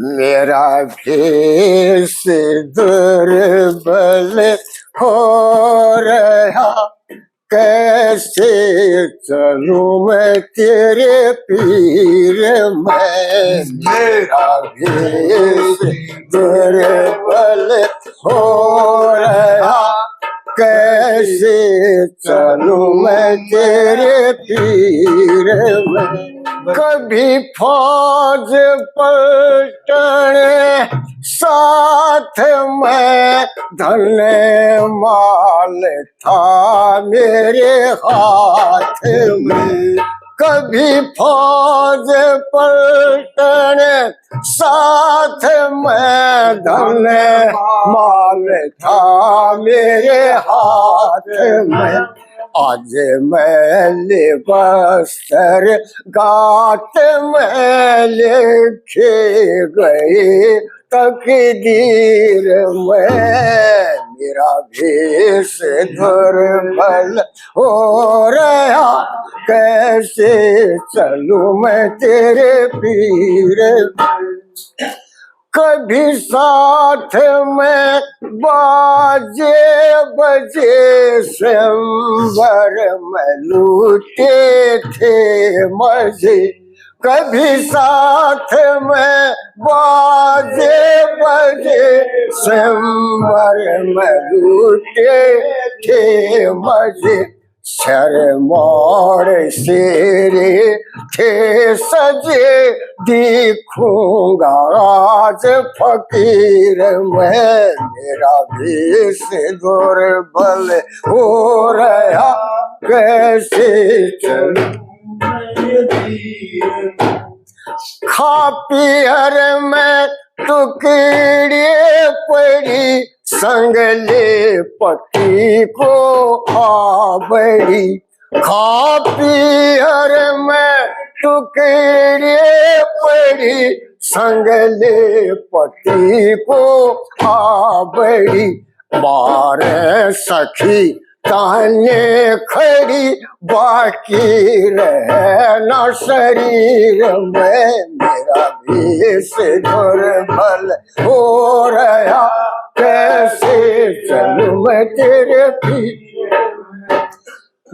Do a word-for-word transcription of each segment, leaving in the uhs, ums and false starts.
मेरा भेष दुर्बल हो रहा, कैसे चलूं मैं तेरे पीर में। मेरा भेष दुर्बल हो रहा, कैसे चलूं मैं तेरे पीर में। कभी फौज पलटन साथ में, धन माल था मेरे हाथ में। कभी फौज पलटन साथ में, धन माल था मेरे हाथ में। आज मैले बस्तर घाट में लिखे गए तकदीर में। मेरा भेष दुर्बल हो रहा, कैसे चलूं मैं तेरे पीर में। कभी साथ में बाजे बजे, स्वयंवर में लूटे थे मजे। कभी साथ में बाजे बजे, स्वयंवर में लूटे थे मजे। सिर मोड़ शेरे थे सजे, दिखूंगा आज फकीर में। मेरा भेष दुर्बल हो रहा, कैसे चलूं मैं तीर। खा पी हर में टुकड़े पड़ी, संगले पति को आ बड़ी। खा पी हर में टुकड़े पड़ी, संगले पति को आ बड़ी। बारह सखी ताने खड़ी, बाकी रहना शरीर में। मेरा भेष दुर्बल हो रहा, कैसे चलूं मैं तेरे पीर।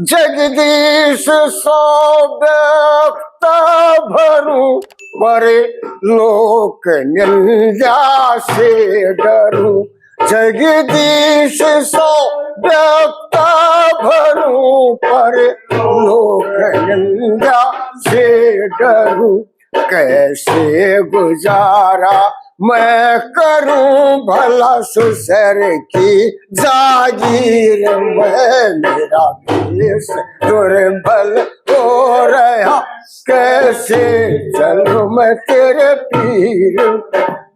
जगदीश सौ व्यक्ता भरूं, पर लोक निंदा से डरूं। जगदीश सौ व्यक्ता भरूं, पर लोक निंदा से डरूं। कैसे गुजारा मैं करूं भला ससुर की जागीर में। मेरा भेष दुर्बल हो रहा, कैसे चलूं मैं तेरे पीर।